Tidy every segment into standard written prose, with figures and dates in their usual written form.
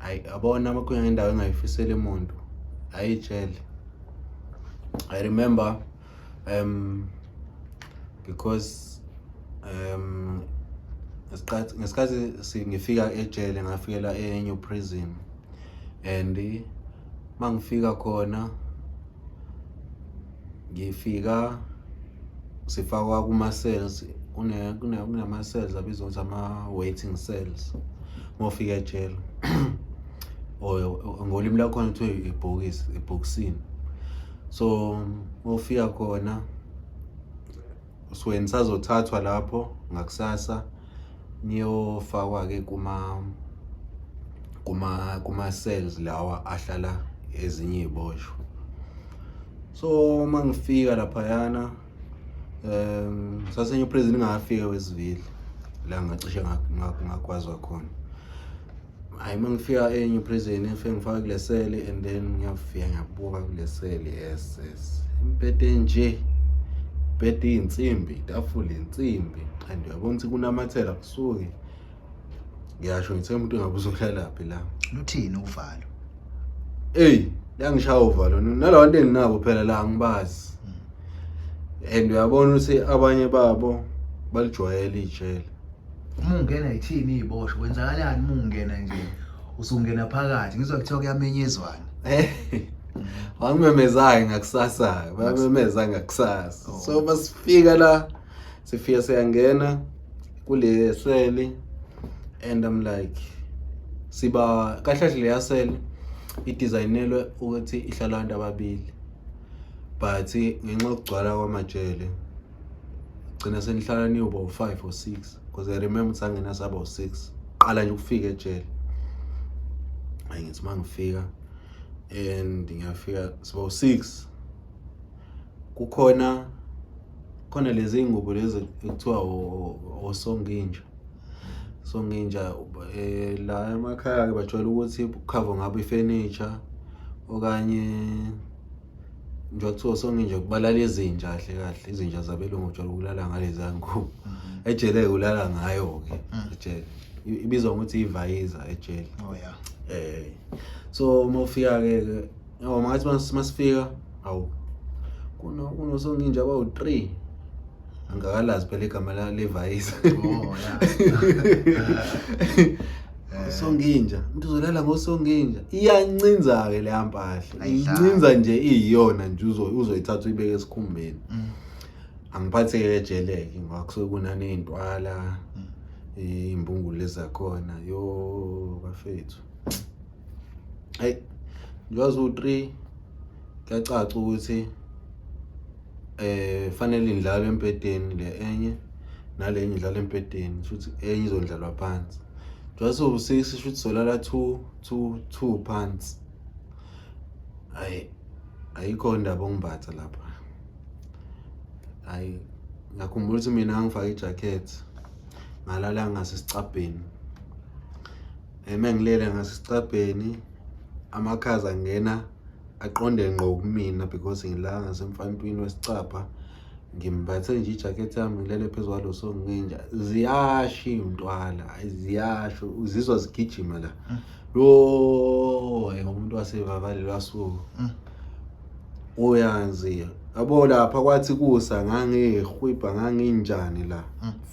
Hayi, yabona amakhulunywa ngendawo engayifiseli umuntu, ayijele. I remember because ngesikhathi ngifika ejele, ngafikela e-New Prison, and mangifika khona ngifika sifakwa kuma-cells, kunama-cells abizwa ukuthi ama-waiting cells uma ufika ejele, or ngolimi lakhona kuthiwa ibhokisi, ebhokisini. So uma ufika khona usuke nisazothathwa lapho ngakusasa niyofakwa-ke kuma-cells lawa ahlala ezinye iy'boshwa. So uma ngifika laphayana, sasenye prison, ngafika wesivile la ngacishe ngakwazwa khona. Hayi, uma ngifika e-New Prison, ngifike ngifaka kule cell, and then ngiyafika ngiyabuka kule cell, yes, imbhede nje, ibhede iy'nsimbi, itafula insimbi, and uyabona ukuthi kunamathela kusuke. Ngiyasho ngithe umuntu engabe uzohlalaphi la. Luthini uvalo? Eyi, yangishaya uvalo nalabantu enginabo phela la, angibazi, and uyabona ukuthi abanye babo balijwayele ijele. Uma ungena yithini iy'boshwa, kwenzakalani uma ungena nje, usungena phakathi? Ngizwa kuthiwa kuyamenyezwana. Wangimemeza-ke ngakusasa, bayamemeza ngakusasa. Oh. So basifika la, sifika siyangena kule seli, and I'm like, siba kahle kahle leya seli idesignelwe ukuthi ihlala abantu ababili, but ngenxa yokugcwala kwamajele gcina senihlala niyoba u-five or six, because I remember ukuthi sangena saba u-six qala nje ukufika ejele. Hayi, ngithi uma ngifika and ngiyafika siba u-six, kukhona khona lezi ngubo lezi ekuthiwa osonginja, songinja la emakhaya ke bajwayele ukuthi kukhava ngabo ifurniture, okanye njengoba kuthiwa osonginja kubalala izinja. Kahle kahle izinja zabelungu ujwayele ukulala ngalezi ngubo, ejele ulala ngayo-ke ejele. Ibizwa ngokuthi ivayiza ejele. Oh yeah. So uma ufika ke, yabo, ngathi masifika, awu, kunosonginja abawu-3, angakalazi phela igama levayiza. Oh yeah. Songinja, umuntu uzolala ngosonginja, iyancinza-ke leya mpahla. Ayidlali. Incinza nje iyiyona nje, uzoyithatha uyibeke esikhumbeni. Angiphatheke ejele-ke ngoba kusuke kunaney'ntwala, iy'mbungulu lezi zakhona. Yo bafethu, hayi, njengoba ziwu-3, kuyacaca ukuthi fanele indlalo embhedeni le enye nale enye idlala embhedeni, shuthi enye izondlalwa phansi. Njengoba siwu-six, shuthi solala two two two phansi. Hayi, ayikho indaba ongimbatha lapha. Hayi, ngiyakhumbula ukuthi mina ngangifake ijacket, ngalala ngasesicabheni. Uma ngilele ngasesicabheni, amakhaza angena aqonde ngqo kumina because ngilala ngasemfantwini wesicabha, ngimbathe nje ijacket yami, ngilele phezu kwalo songinja, ziyasho iy'ntwala, ziyasho, uzizwa zigijima la. Yo, hayi, ngomuntu wasevavale lwasuku. Uyazi yabo lapha kwathi kusa ngangihwibha, nganginjani la.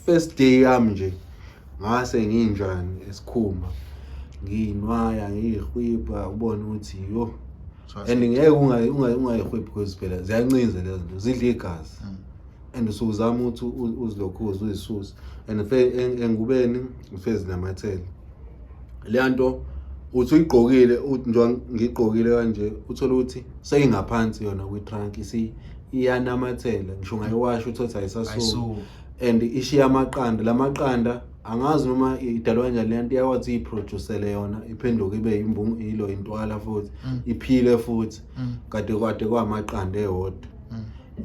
First day yami nje ngase nginjani esikhumba, ngiyinwaya, ngiyihwibha, ubone ukuthi yo, and ngeke ungayihwibhi because phela ziyancinza lezo zinto, zidla igazi, and usuzama ukuthi uzilokhuze uzisuse, and engubeni ufike zinamathele leya nto uthi uyigqokile, uthi njengoba ngigqokile kanje, uthole ukuthi seyingaphansi yona kwi-trunk, iyanamathela, ngisho ungayiwasha uthole ukuthi ayisasuki. Ayisuki. And ishiya amaqanda, la maqanda angazi noma idalwa kanjani le nto, iyakwazi uyiproducele yona, iphenduke ibe ilo intwala futhi, iphile futhi, kade kade kwamaqanda ewodwa.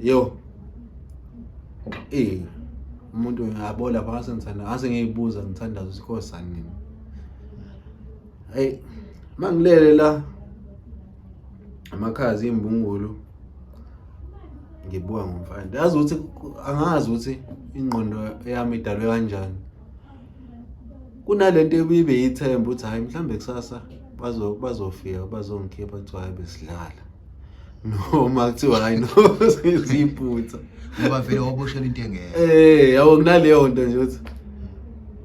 Yo, umuntu yabo lapha ngase ngithanda, ngase ngiyibuza, ngithandaza ukuthi Nkosi anini. Hey, mangilele la, amakhaza, imbungulu, ngibuka ngomfana, yazi ukuthi angazi ukuthi ingqondo yami idalwe kanjani, kunalento ebibe yithemba ukuthi hayi, mhlambe kusasa Bazofika bazongikhipha, kuthiwa hayi, besidlala, noma kuthiwa hayi no, siyiphutha. Ngoba vele waboshela into engekho. Yabo, kunaleyo nto nje ukuthi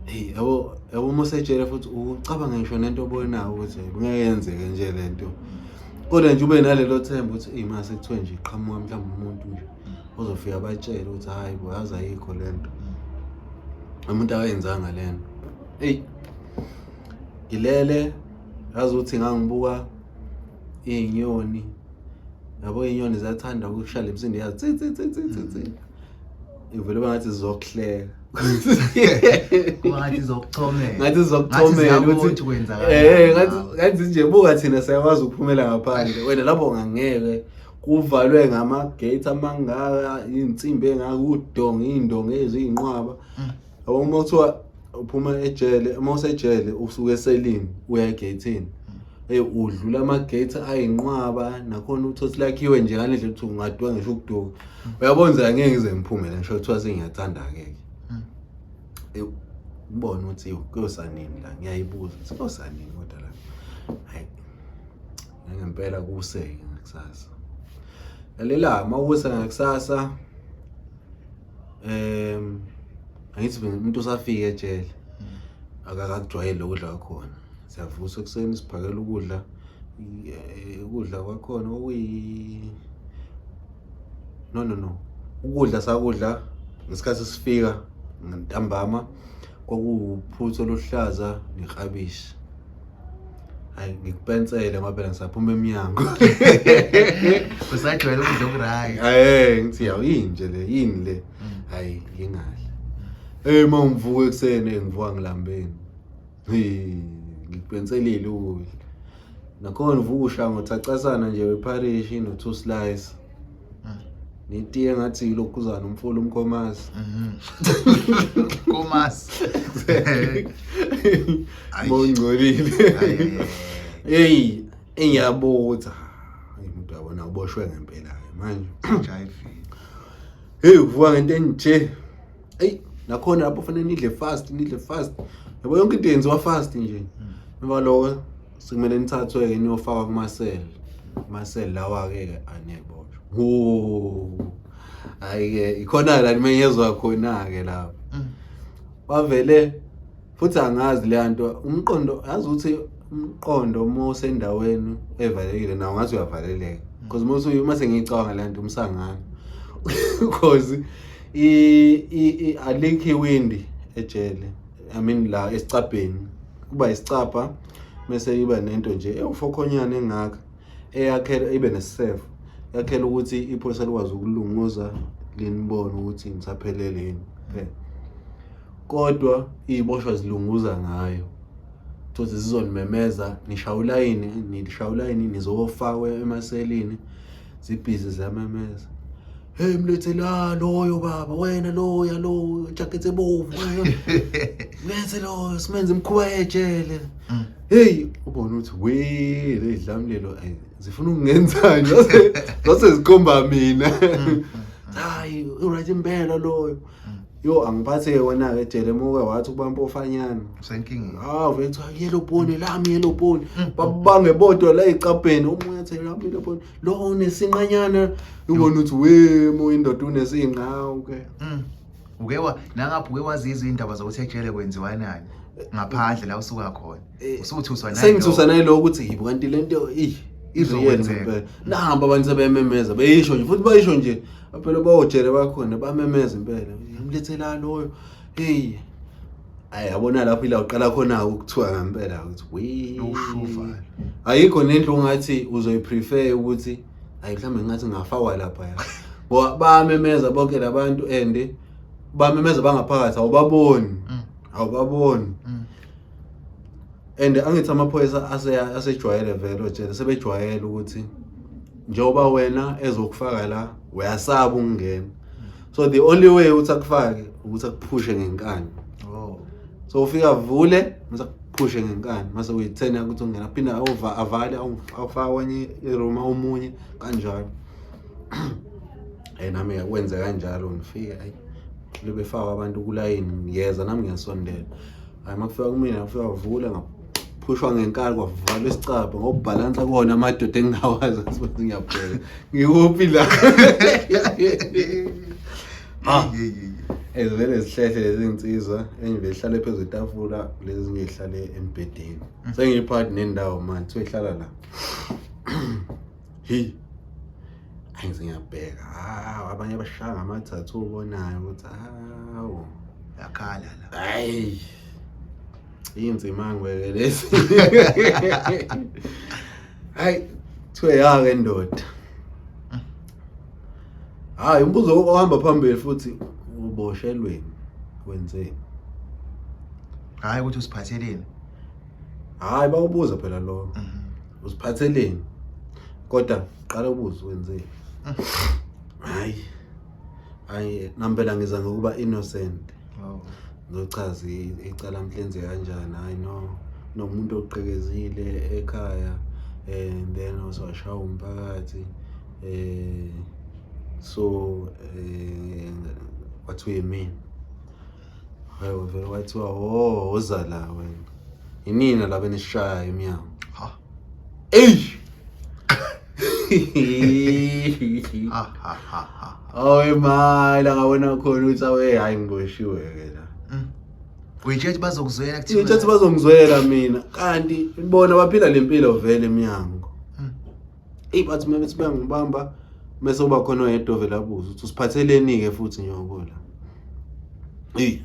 hey, yabo, uma usejele futhi ucabanga ngisho nento obonayo ukuthi ngeke yenzeke nje lento, kodwa nje ube nalelo themba ukuthi eyi, mase kuthiwe nje iqhamuka mhlawumbe umuntu nje ozofika abatshele ukuthi hayi bo, yazi ayikho lento, umuntu akayenzanga lento. Eyi, ngilele, yazi ukuthi ngangibuka iy'nyoni, yabo, iy'nyoni ziyathanda ukushaya lemisindo yazo, tsi tsi tsi tsi tsi tsi, ivele ngathi zizokuhleka. Kuba ngathi izokuchomela. Ngathi zizokuchomela. Ngathi ukuthi kwenzakalani ngathi ngawe. Ngathi nje buka, thina siyakwazi ukuphumela ngaphandle, wena lapho ngangeke, kuvalwe ngama-gate amangaka, iy'nsimbi engaka, udonga, iy'ndonga eziyinqwaba. Yabo, uma kuthiwa uphuma ejele, uma usejele usuke eselini uya egeyithini, hey, udlula ama-gate ayinqwaba, nakhona uthotsi lakhiwe nje ngale ndlela ukuthi ungaduka ngisho ukuduka. Uyabona nje, angeke ngize ngiphume la, ngisho kuthiwa sengiyathanda-ke ke. Ubone ukuthi yo, kuyosanini la, ngiyayibuza ukuthi kuyosanini, kodwa la hayi, nangempela kuse-ke ngakusasa. Lalela, uma kusa ngakusasa, angithi umuntu usafika ejele akakakujwayeli lokudla kwakhona. Siyavusa ekuseni, siphakela ukudla, ukudla kwakhona okuyi, no no no, ukudla sakudla ngesikhathi sifika ntambama kwakuwuphuthu oluhlaza neklabishi. Hayi, ngikupensele ngoba phela ngisaphuma emnyango. Usajwayele ukudla oku-right. Ngithi yawu, yini nje le, yini le? Hayi, ngingadla. Uma ngivuka ekuseni, ngivuka ngilambeni. Hey, ngikupenselile ukudla. Nakhona uvuka ushaya ngothacasana nje wepharishi no-two slice. Netiye ngathi yilokhuzana umfula umkhomazi. Komasi. Ayi. Bongcolile. Ayi, ayi, ayi. Hey, engiyabotha. Hayi, umuntu yabona uboshwe ngempela ke manje. HIV. Hey, uvuka ngento enje. Ey, nakhona lapho fanele nidle fast, nidle fast. Yabo, yonke into yenziwa fast nje. Emva lokho sekumele nithathwe-ke niyofakwa kuma-cell. Kuma-cell lawa-ke ke aniyeboshwa. Wo. Hayi-ke ikhona la nimenyezwa khona-ke lapho. Bavele futhi angazi leya nto, umqondo, yazi ukuthi umqondo uma usendaweni evalekile nawo ngathi uyavaleleka, because uma sengiyicabanga le nto umsangano, because alikho iwindi ejele, I mean la esicabheni kuba isicabha mese iba nento nje ewufokhonyana engaka eyakhela ibe nesisefo, yakhela ukuthi iphoyisa likwazi ukulunguza linibone ukuthi nisaphelele yini phela, kodwa iy'boshwa zilunguza ngayo thothi zizonimemeza, nishaya ulayini, nishaya ulayini, nizofakwa emaselini, zibhizi ziyamemeza, "Hey, mlethe la loyo baba, wena loya lo jacket ebovu, mlethe loyo, simenze imkhuba yejele." Hey, ubona ukuthi we, le dlamlilo zifuna ukungenzani, zase zikhomba mina. Hayi, uright impela loyo. Yo, angiphatheke wona-ke ejele muke wathi ukuba mpofanyana. Usenkingeni. Ah, vele kuthiwa yellow bone lami, yellow bone. Babange bodwa la ecabheni, omunye athi lami yellow bone. Lo unesinqanyana, ubona ukuthi we, mo indoda unesinqa, okay. Uke wa nangapho uke wazizwa indaba zokuthi ejele kwenziwa nani ngaphandle la usuka khona. Usuthuswa nayo. Sengithusa nayilo ukuthi yibo, kanti lento i i-real Izokwenzeka. ngempela. Nahamba abantu sebememeza, beyisho nje futhi, bayisho nje. Phela bawojele bakhona bamemeza impela. Ngimlethela loyo. Hey. Ayi, yabona lapho ila uqala khona ukuthiwa ngempela ukuthi we. Ushuvalo. Ayikho nendlu ongathi uzoyiprefer ukuthi hayi, mhlawumbe ngathi ngingafakwa lapha ya. Ngoba bayamemeza bonke labantu and bamemeza bangaphakathi, awubaboni. Awubaboni. And angithi amaphoyisa asejwayele vele ojele, sebejwayele ukuthi njengoba wena ezokufaka la uyasaba ukungena. So the only way ukuthi akufake ukuthi akuphushe ngenkani. Oh. So ufika vule mase akuphushe ngenkani, mase uyithena ukuthi ungena, aphinda awuva avale, awufaka kwenye iroom omunye kanjalo. Nami yakwenza kanjalo, ngifika ayi lebefaka abantu kulayini, ngiyeza nami ngiyasondela. Hayi, makufika kumina, ngafika vula, Phushwa ngenkani kwavalwa isicabha ngokubhalansa kuwona amadoda engingawazi ukuthi ngiyabheka ngikuphi la. Ah. Ezivele zihlehle lezi nsizwa enye behlale phezu kwetafula lezi ngihlale embhedeni. Sengiyiphakathi nendawo manje kuthiwa ihlala la. Hey. Ayi ngiyabheka. Ah abanye bashaya ngamathathu ubonayo ukuthi hawu. Yakhala la. Hayi. Inzima ngweke lesi. Hayi kuthiwe yake ndoda. Hayi umbuzo ohamba phambili futhi uboshelweni wenzeni? Hayi ukuthi usiphatheleni. Hayi bawubuza phela lo. Usiphatheleni? Kodwa qala ubuze wenzeni? Hayi. Hayi nampela ngiza ngokuba innocent. Oh. Ngizochaza icala mhlenze kanjani. Hayi no nomuntu oqhekezile ekhaya and then wasashaya umphakathi so kwathiwa yimina. Hayi vele kwathiwa oh uza la wena. Yinina laba enishaya emnyango. Ha. Ey! Ha ha ha ha. Awe mala ngabona khona ukuthi awe hayi ngiboshiwe ke la. Uyitshela ukuthi bazokuzwela kuthiwa. Ngitshela ukuthi bazongizwela mina kanti bona baphila lempilo vele emnyango. Ey bathi uma bethi bangibamba bese kuba khona oyedwa ovela abuze ukuthi usiphatheleni ke futhi nyoko la. Ey.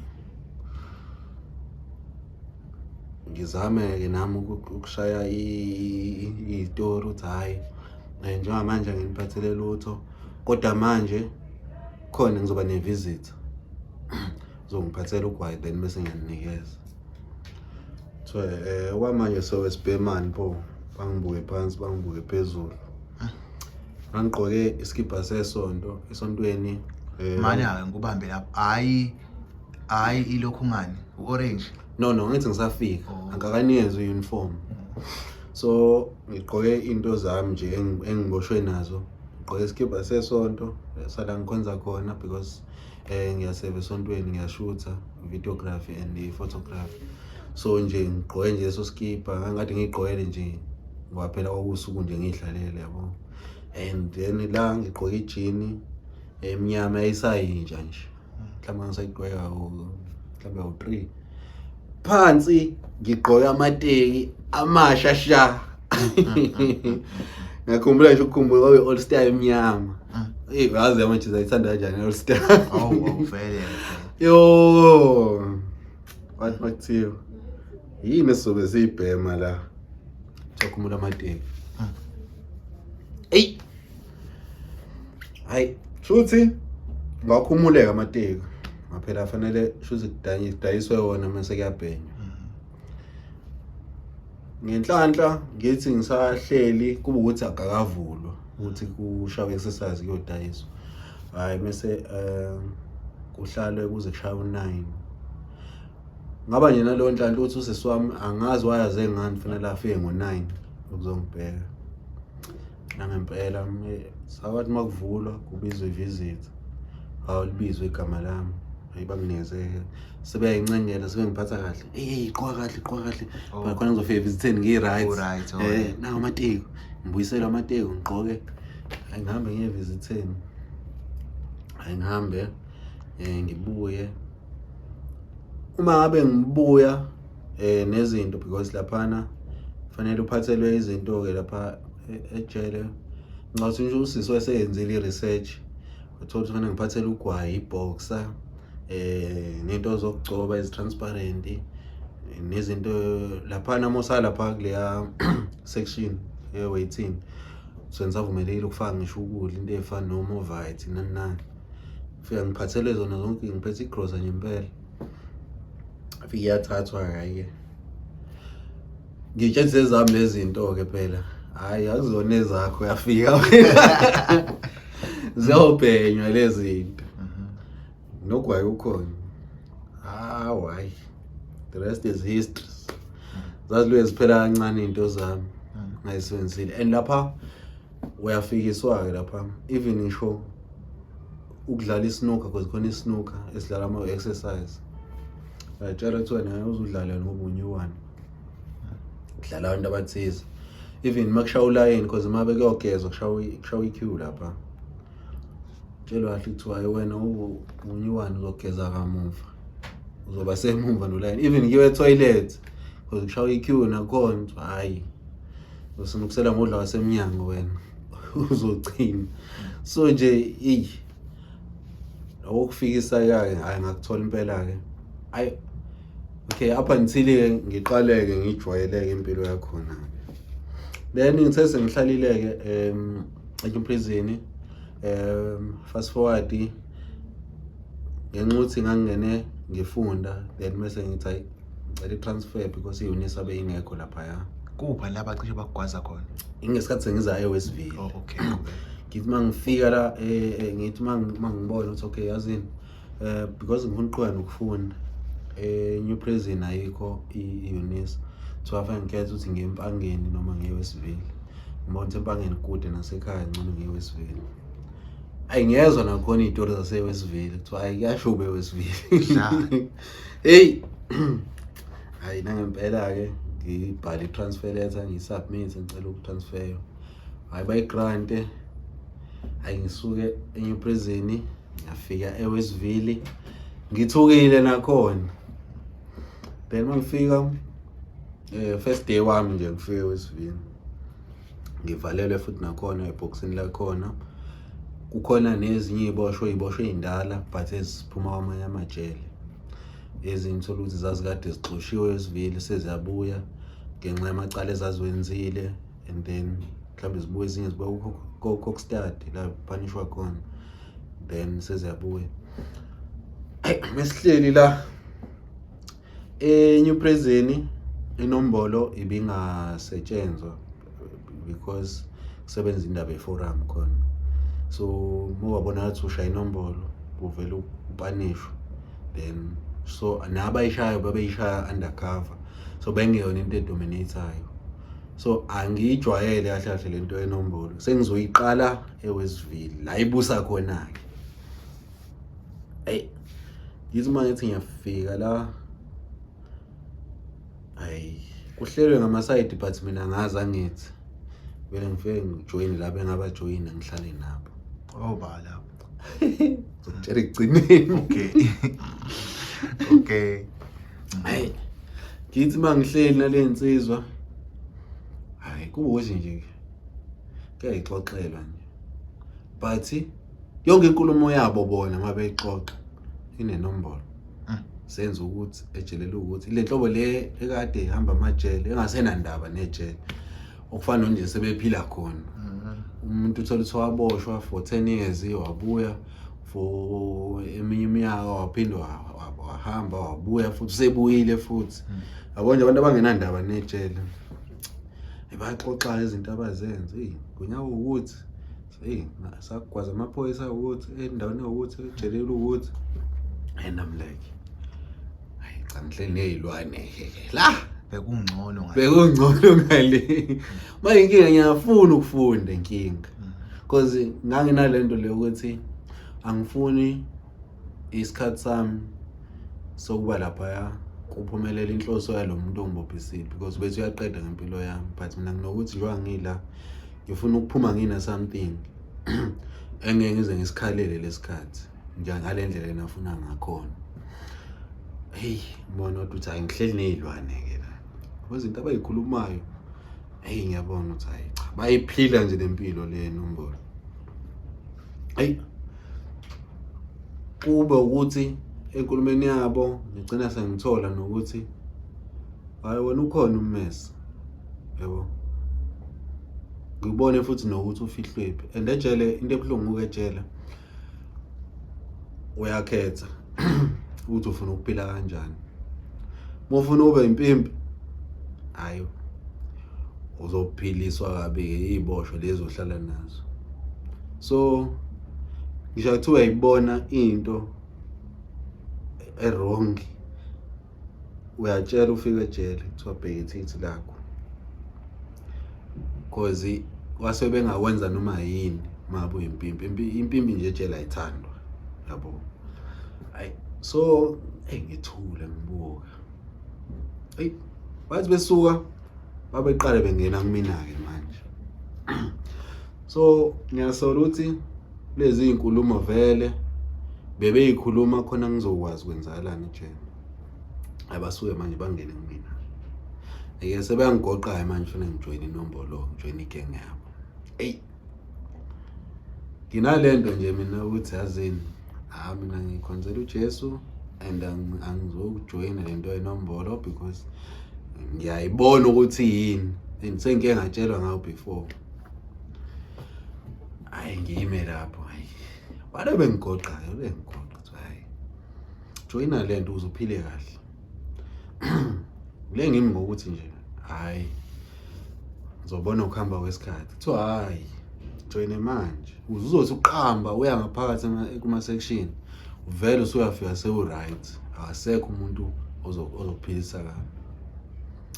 Ngizame ke nami ukushaya izitori ukuthi hhayi njengamanje anginiphathele lutho kodwa manje khona ngizoba ne-visit uzongiphathela ugwayi then bese ngiyaninikeza. Kuthiwa okwamanje sowesibhemani pho bangibuke phansi bangibuke phezulu. Ngangigqoke isikibha sesonto esontweni Mana-ke ngikubambe lapho. Hhayi hhayi ilokhu ngani? U-orange. No no ngithi ngisafika Oh. angikakanikezwa i-uniform. So ngigqoke into zami nje engiboshwe nazo. Ngigqoke isikibha sesonto sala ngikhonza khona because ngiyaseva esontweni ngiyashutha videography and photography. So nje ngigqoke nje leso sikibha ngangikade ngiyigqokele nje ngoba phela kwakuwusuku nje ngiyihlalele yabo. And then la ngigqoke ijini emnyama yayisayintsha nje. Mhlawumbe ngisayigqoke mhlawumbe awu-3. Phansi ngigqoke amateki amasha sha. Ngakhumbula nje ukukhumbula kwabe All Star emnyama. Ey wazi manje zayithanda kanjani All Star. Awu awu vele. Yo. Wathi makuthiwa yini esizobe siyibhema la? Sakhumula amateki. Ey. Hayi, shuthi ngakhumuleka amateki. Ngaphela fanele shuthi kudayiswe wona mase kuyabhenywa. Ngenhlanhla ngithi ngisahleli kuba ukuthi akakavulwa ukuthi kushawe exercise kuyodayiswa. Hayi mase kuhlalwe kuze kushaye u9. Ngaba nje naleyo nhlanhla ukuthi usisi wami angazi wayaze ngani fanele afike ngo9 ukuzongibheka. Nangempela sawathi makuvulwa kubizwa ivisit. Hawu libizwe igama lami. Hayi banginikeze sebeyayincengela sebengiphatha kahle. Hey hey gqoka kahle gqoka kahle. Oh. Phela khona ngizofika evisitheni ngi-right. U-right, oh. Nawo amateki. Ngibuyisele amateki ngigqoke. Hayi ngihambe ngiye evisitheni. Hayi ngihambe ngibuye. Uma ngabe ngibuya nezinto because laphana fanele uphathelwe izinto ke lapha ejele. Ngicabanga nje usisi weseyenzile i-research. Uthola ukuthi fanele ngiphathele ugwayi, i-boxer, nento zokugcoba ezi-transparent nezinto laphana uma usalapha kuleya section ye-waiting so ngisavumelekile ukufaka ngisho ukudla into ey'fana noMorvite nani nani. Fika ngiphathele zona zonke ngiphethe igrosa nje impela. Fike iyathathwa hhayi-ke. Ngitshela ezami lezi zinto-ke phela. Hhayi akuzona ezakho uyafika. Ziyobhenywa lezi zinto. Nogwayi ukhona. Hawu hayi. The rest is history. Zaziluye ziphela kancane into zami ngayisebenzisile. And lapha uyafikiswa-ke lapha even ngisho ukudlala isnooker because khona isnooker esidlala ama-exercise. Uyatshela kuthiwa naye uzudlala ngoba unyuwane. Kudlala abantu abathize, even uma kushaya ulayini, because uma bekuyogezwa kushawa i-queue lapha, tshelwa kahle kuthiwa, "Hayi wena, unyuwani, uzogeza kamuva, uzoba semuva nolayini." Even kuyiwe e-toilet, because kushawa i-queue nakhona, kuthiwa, "Hhayi, usunukusela ngodla wasemnyango wena, uzogcina." So nje eyi, okufikisa-ke, hhayi, ngakuthola impela-ke. Ayi, okay, up until-ke ngiqale-ke ngijwayeleke impilo yakhona-ke. Then ngithe sengihlalile-ke e-prison, fast forward, ngenxa ukuthi ngangingene ngifunda, then mase ngithi, hayi, ngicela i-transfer because i-UNISA beyingekho laphaya. Kuphi la bacishe bakugwaza khona? Ingesikhathi sengiza e-Westville. Oh, okay. Ngithi uma ngifika la, ngithi uma ngibona ukuthi, okay, yazini, because ngifuna ukuqhubeka nokufunda, e-New Prison ayikho i-UNISA, kuthiwa fanele ngikhethe ukuthi ngiye eMpangeni noma ngiye e-Westville. Ngibona ukuthi eMpangeni kude nasekhaya, ngcono ngiye e-Westville. Ayi, ngiyezwa nakhona iy'tori zase-Westville, kuthiwa hayi, kuyashuba e-Westville. Hey, hayi, nangempela-ke ngibhale i-transfer letter, ngiyi-submit, ngicela uku-transfer. Hhayi, bayi-grante. Hhayi, ngisuke e-New Prison ngiyafika e-Westville, ngithukile nakhona. Then uma ngifika, first day wami nje ngifike e-Westville, ngivalelwe futhi nakhona ebhokisini lakhona. Kukhona nezinye iy'boshwa, iy'boshwa ey'ndala but eziphuma kwamanye amajele, ezinye uthola ukuthi zazikade zixoshiwe e-Westville, seziyabuya ngenxa yamacala ezaziwenzile, and then mhlawumbe zibuye, ezinye zibuya ko-Kokstad la ku-punishwa khona, then seziyabuya. Hayi, mesihleli la e-New Prison, inombolo ibingasetshenzwa because kusebenza indaba ye-forum khona. So uma wabona ngathi ushaya inombolo, uvele u-punishwe. Then so nabayishayo babeyishaya undercover, so bengeyona into e-dominate-ayo. So angiyijwayele kahle kahle lento yenombolo, sengizoyiqala eWestville la ibusa khona-ke. Eyi, ngithi uma ngithi ngiyafika la, hayi, kuhlelwe ngamasayidi, but mina ngazi, angithi vele ngifike ngijoyine la bengabajoyina, ngihlale nabo. Oba lapho? Ngizokutshela ekugcineni. Okay. Hayi, ngithi uma ngihleli nale nsizwa, hayi, kuba ukuthi nje kuyayixoxelwa nje, but yonke inkulumo yabo bona uma beyixoxa inenombolo. Senza ukuthi ejelela ukuthi le nhlobo le ekade ihamba amajele, engasenandaba nejele, okufana nje sebephila khona. Umuntu uthola ukuthi waboshwa for 10 years, wabuya for eminye iminyaka, waphinde wahamba, wabuya futhi, usebuyile futhi. Yabo nje, abantu abangenandaba nejele bayaxoxa izinto abazenza. Eyi, ngonyaka ukuthi, eyi, sakugwaza amaphoyisa ukuthi endaweni ewukuthi, ejelele ukuthi, and I'm like, hayi cha, ngihleli ney'lwane la. Bekungcono ngale. Bekungcono ngale. Manje inkinga, ngiyafuna ukufunda, inkinga because nganginalento le ukuthi angifuni isikhathi sami sokuba laphaya kuphumelela inhloso yalo muntu ongibophisile, because bethi uyaqeda ngempilo yami, but mina nginokuthi njengoba ngila, ngifuna ukuphuma ngina something engeke ngize ngisikhalele lesikhathi nje ngale ndlela yena afuna ngakhona. Hey, ngibona ukuthi hayi, ngihleli ney'lwane-ke la, izinto abayikhulumayo, hey, ngiyabona ukuthi hayi cha, bayiphila nje lempilo le nombolo. Hayi, kube ukuthi enkulumeni yabo ngigcina sengithola nokuthi, hayi wena, ukhona ummese, yabo, ngibone futhi nokuthi ufihlwephi. And ejele, into ebuhlungu-ke ejele, uyakhetha ukuthi ufuna ukuphila kanjani. Uma ufuna ube impimpi, hayi, uzophiliswa kabi-ke iy'boshwa lezi ohlala nazo. So ngisho kuthiwa uyayibona into e-wrong, uyatshela, ufike ejele kuthiwa bheka ithikithi lakho, cause kwase bengakwenza noma yini uma ngabe uyimpimpi. Impimpi nje ejele ayithandwa, yabo. Hayi, so hey, ngithule ngibuka. Hey, bathi besuka Babeqale bengena kumina-ke manje. So ngiyasola ukuthi lezi iy'nkulumo vele bebeyikhuluma khona ngizokwazi kwenzakalani ejele. Abasuke manje bangene kumina. Eke sebeyangigoqa-ke manje funa ngijoyine inombolo, ngijoyine igenge yabo. Eyi, nginalento nje mina ukuthi yazini, ha mina ngikhonzela uJesu and angizokujoyina lento yenombolo because ngiyayibona ukuthi yini and sengike ngatshelwa ngayo before. Hayi ngiyime lapho, hayi wale bengigoqa-ke, bengigoqa kuthiwa hayi joyina le nto ukuze uphile kahle. Le ngimi ngokuthi nje hhayi ngizobona ukuhamba kwesikhathi, kuthiwa hhayi joyine manje ukuze uzothi uqamba uya ngaphakathi kuma-section vele usuyafika sewu-right, akasekho umuntu ozokuphilisa kabi.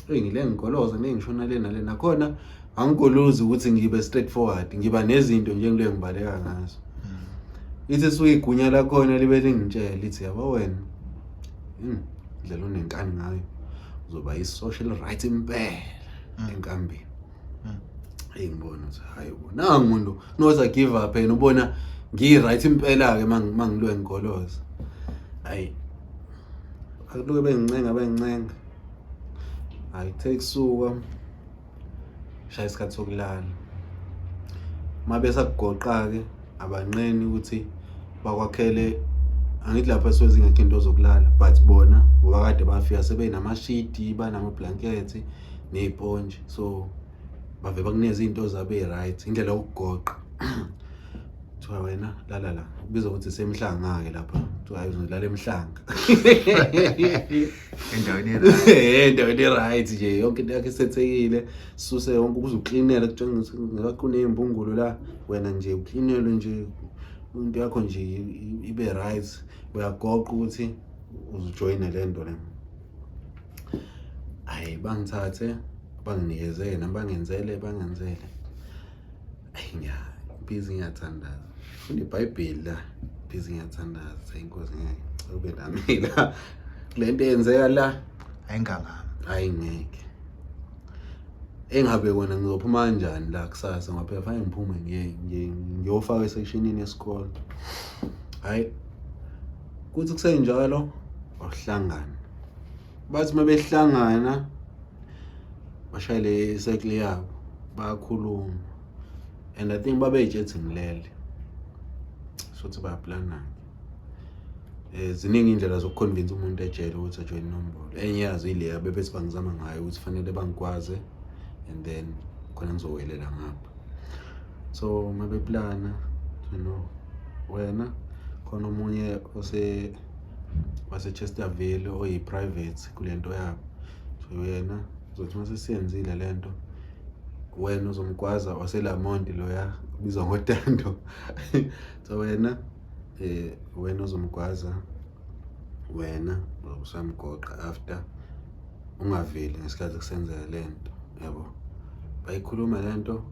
Eyi ngile ngigoloza ngile ngishona le nale, nakhona angigolozi ukuthi ngibe straight forward, ngiba nezinto nje ngile ngibaleka ngazo. Ithi suke igunya lakhona libe lingitshela lithi yabo wena, indlela onenkani ngayo uzoba i-social right impela enkambeni. Eyi ngibona ukuthi hayi bo, nangu umuntu noza give up yena ubona ngi-right impela-ke mangilwe ngigoloza. Hayi akuloke bengincenga bengincenga, hayi kuthe kusuka shaya isikhathi sokulala. Uma besakugoqa-ke abanqeni ukuthi bakwakhele, angithi lapha suke zingekho into zokulala but bona ngoba kade bafika sebenamashidi, banamablankethi ney'ponji, so bave bakunikeza iy'nto zabo ey'right, indlela yokugoqa. Kuthiwa wena lala la, kubizwa ukuthi isemhlanga-ke lapha, kuthiwa hayi uzolala emhlanga. Endaweni e-right. Endaweni e-right nje, yonke into yakho isethekile, suse yonke ukuze uklinele, kutshengisa ngeke kuney'mbungulu la, wena nje uklinelwe nje into yakho nje ibe right, uyagoqa ukuthi uzojoyina le nto le. Hhayi bangithathe banginikeze nami bangenzele bangenzele. Ayi busy ngiyathandaza, funda iBhayibheli la, busy ngiyathandaza, inkosi ngeke ube nami la kule nto eyenzeka la, ayingangami, hayi ngeke. Engabe kona ngizophuma kanjani la kusasa ngoba phela fanele ngiphume ngiyofaka esectionini yesikole. Hhayi kuthi kusenjalo wahlangana, bathi uma behlangana bashayele icycle yabo bayakhuluma and I think babey'tshethi ngilele, shuthi bayaplana-ke. Ziningi iy'ndlela zokuconvince umuntu ejele ukuthi ajoyine inombolo. Enye yazo ileya bebethi bangizama ngayo ukuthi fanele bangigwaze and then khona ngizowelela ngapha. So uma beplana, you know, wena khona omunye ose wase-Chesterville oyi-private kule nto yabo, so yena uzothi uma sesiyenzile le nto wena uzomgwaza waseLamont loya ubizwa ngoTando. So wena wena uzomgwaza, wena usamgoqa after ungaveli ngesikhathi kusenzeka le nto, yabo. Bayikhuluma le nto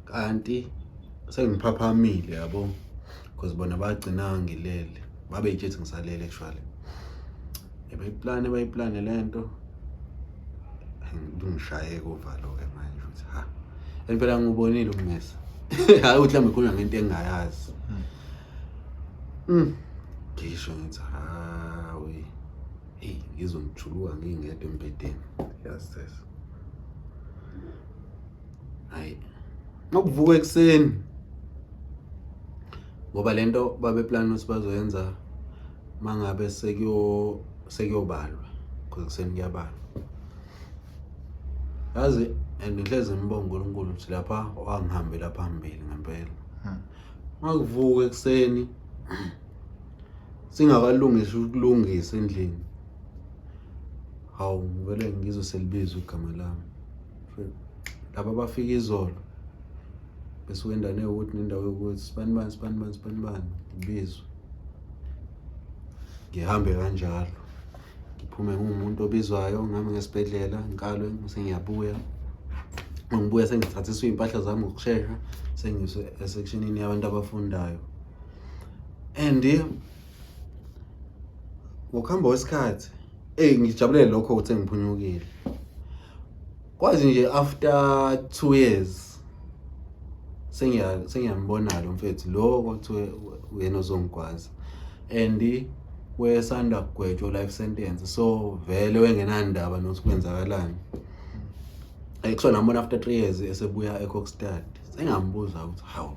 kanti sengiphaphamile yabo, because bona bagcina ngilele, babey'tshethi ngisalele actually. Bayiplane bayiplane le nto, lungishaye uvalo-ke manje ukuthi ha, and phela ngiwubonile ummese. Hhayi ukuthi mhlawumbe khulunywa ngento engingayazi. Ngisho ngithi hawe, eyi ngizwe ngijuluka ngingedwa embhedeni. Yes, yes. Hhayi, ngokuvuka ekuseni ngoba lento babeplana ukuthi bazoyenza mangabe sekuyobalwa, because ekuseni kuyabalwa. Yazi and ngihlezi ngibonga uNkulunkulu ukuthi lapha wangihambela phambili ngempela. Makuvuka ekuseni singakalungisi ukulungisa endlini, hawu ngivele ngizwe selibizwa igama lami. Laba abafika izolo besuka endaweni ewukuthi nendawo yokuthi sibani bani sibani bani sibani bani, ngibizwe ngihambe kanjalo ngiphume ngiwumuntu obizwayo, ngihame ngesibhedlela ngikalwe sengiyabuya. Ngibuya sengithathiswa iy'mpahla zami ngokushesha sengiswe esectionini yabantu abafundayo. And ngokuhamba kwesikhathi, eyi ngijabulele lokho ukuthi sengiphunyukile. Kwazi nje after 2 years sengiyambona lo mfethu lo kwakuthiwe uyena ozongigwaza, and wesanda kugwetshwa life sentence, so vele wengenandaba nokuthi kwenzakalani. Kuthiwa nambona after 3 years esebuya eKokstad, sengambuza ukuthi, "Hawu,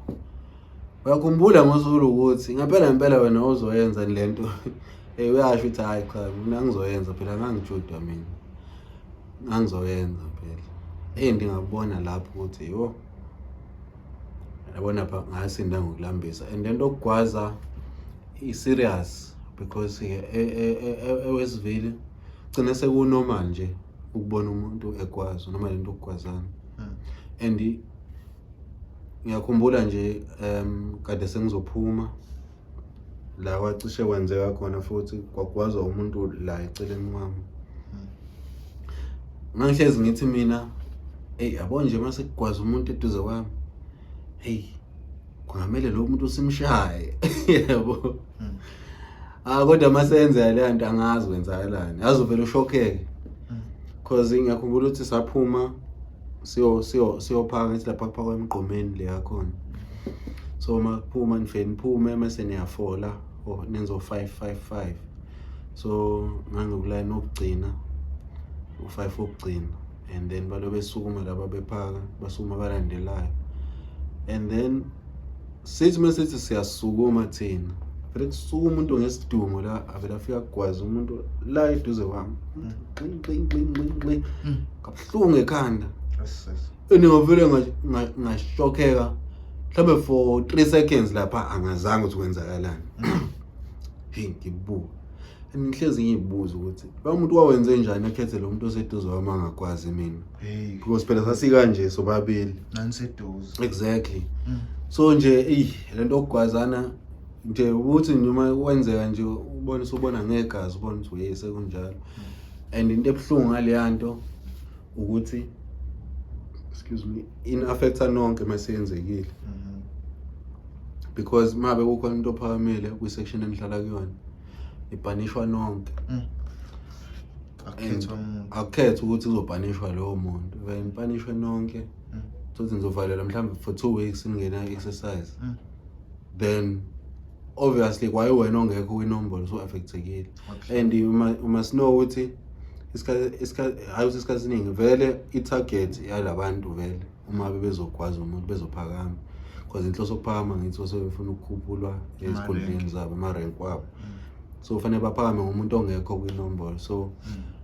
uyakhumbula ngosuku ukuthi ngempela ngempela wena uzoyenza lento?" Uyasho ukuthi, "Hayi cha, mina ngizoyenza phela, ngangijudwa mina, ngangizoyenza phela." Ndingabona lapho ukuthi yo, yabona pha ngasinda ngokulambisa. And lento okugwaza i-serious because eWestville gcine sekunormal nje ukubona umuntu egwazwa noma lento okugwazana. And ngiyakhumbula nje kade sengizophuma la, kwacishe kwenzeka khona futhi, kwagwazwa umuntu la eceleni kwami. Ngangihlezi ngithi mina, "Hey, yabo nje mase kugwaza umuntu eduze kwami, hey, kungamele lo muntu simshaye," yabo. Ah, kodwa mase yenzeka le nto, angazi kwenzakalani, yazi uvele ushokheke, 'cause ngiyakhumbula ukuthi saphuma siyophaka, ngithi lapha kuphakwa emgqomeni le yakhona. So makuphuma nifike niphume, mase niyafola or nenzo 5 5 5. So ngangikulayini wokugcina, u5 wokugcina, and then balo besukuma laba bephaka, basukuma abalandelayo, and then sithi masithi siyasukuma thina, vele kusuka umuntu ngesidumo la, avele afika kugwaza umuntu la eduze kwami, qing qing qing qing qing, kabuhlungu ekhanda. Yes. And ngavele ngashokheka mhlawumbe for 3 seconds lapha, angazange ukuthi kwenzakalani. Hey, ngibuka and ngihlezi ngiyibuza ukuthi lo muntu wawenze njani akhethe lo muntu oseduze kwami angakwazi mina, Hey, because phela sasikanje sobabili. Naniseduze. Exactly. So nje eyi, lento okugwazana nje, ukuthi noma kwenzeka nje ubone usubona ngegazi, ubone ukuthi uye sekunjalo. And into ebuhlungu ngaleya nto ukuthi, excuse me, in-affecta nonke maseyenzekile, because mabe kukhona into ophakamile kwi-section enihlala kuyona, ipunishwa nonke. Akukhethwa umuntu. Akukhetha ukuthi kuzopunishwa lowo muntu, vele nipunishwe nonke. Sothi nizovalelwa mhlawumbe for 2 weeks ningena exercise. Then obviously kwaye wena ongekho kwinombolo so-affectekile. And you must know ukuthi isikhathi, hayi ukuthi isikhathi esiningi vele i-target yalabantu vele uma bezogwaza umuntu bezophakama, because inhloso yokuphakama ngithi basuke befuna ukukhuphulwa ezikhundleni Ama-rank. zabo, ama-rank wabo. So kufanele baphakame ngomuntu ongekho kwinombolo, so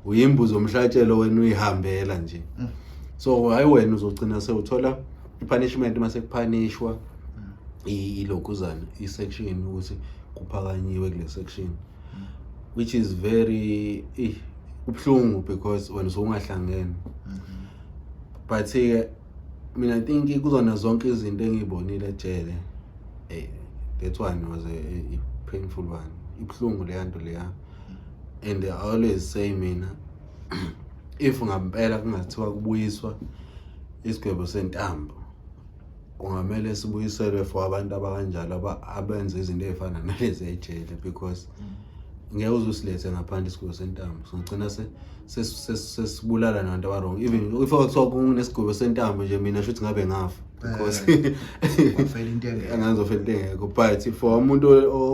uyimbuzo omhlatshelo wena uyihambela nje. So hayi, wena uzogcina sewuthola i-punishment mase kupunishwa ilokhuzana, i-section, ukuthi kuphakanyiwe kule section, which is very kubuhlungu because wena usungahlangene. But ke mina I think kuzona zonke izinto engiyibonile ejele, that one was a painful one. Ibuhlungu leya nto leya. And I always say mina, if ngampela kungathiwa kubuyiswa isigwebo sentambo, kungamele sibuyiselwe for abantu abakanjalo, abenza izinto ey'fana nalezi ejele, because ngeke uze usilethe ngaphandle isigwebo sentambo, singagcina sesibulala nabantu aba-wrong. Even if kuthiwa kunesigwebo sentambo nje, mina shuthi ngabe ngafa because Wafela into engekho. Angangizofela into engekho. But for umuntu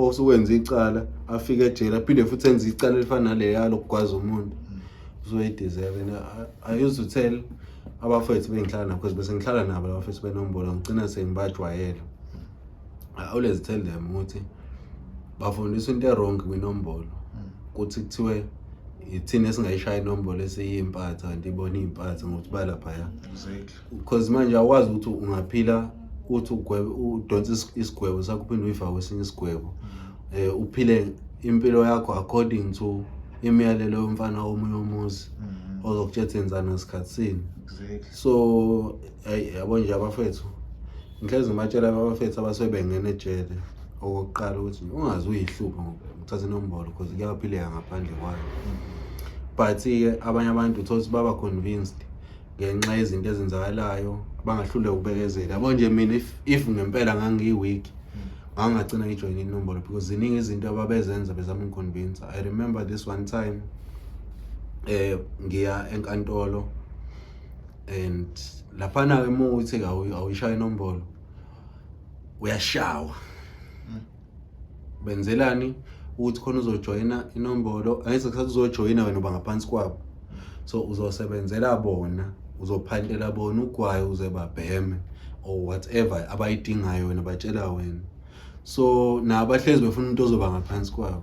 osuwenza icala, afike ejele, aphinde futhi enze icala elifana naleya lokugwaza umuntu, uzoyideserve. And I used to tell abafowethu bengihlala nabo, because bese ngihlala nabo labafethu benombolo, ngigcina sengibajwayele, I always tell them ukuthi bafundiswa into e-wrong kwinombolo, kuthi kuthiwe ithina esingayishaya inombolo esiyimpatha, kanti ibona iy'mpatha ngokuthi balaphaya. Because manje awukwazi ukuthi ungaphila uthi ugwebe, udonse isigwebo sakho, uphinde uyifake kwesinye isigwebo, uphile impilo yakho according to imiyalelo yomfana womunye umuzi ozokutshela enzani ngasikhathi sini. So hey, yabo nje abafethu, ngihlezi ngibatshela abafethu abasuke bengena ejele okokuqala ukuthi ungaze uyihluphe ngokuthatha inombolo, because kuyaphileka ngaphandle kwayo. But-ke abanye abantu uthola ukuthi baba convinced ngenxa yezinto ezenzakalayo, bangahluleka ukubekezela. Yabo nje mina, if ngempela ngangiyi-weak, ngangagcina ngijoyine inombolo, because ziningi izinto ababezenza bezama ukungiconvince. I remember this one time, ngiya enkantolo. And laphana-ke uma uthi awuyishayi inombolo, uyashawa. Benzelani ukuthi khona uzojoyina inombolo? Angithi kusasa uzojoyina, wena uba ngaphansi kwabo, so uzosebenzela bona, uzophantela bona ugwayi uze babheme or whatever abayidingayo, wena batshela wena. So nabo bahlezi befuna umuntu ozoba ngaphansi kwabo.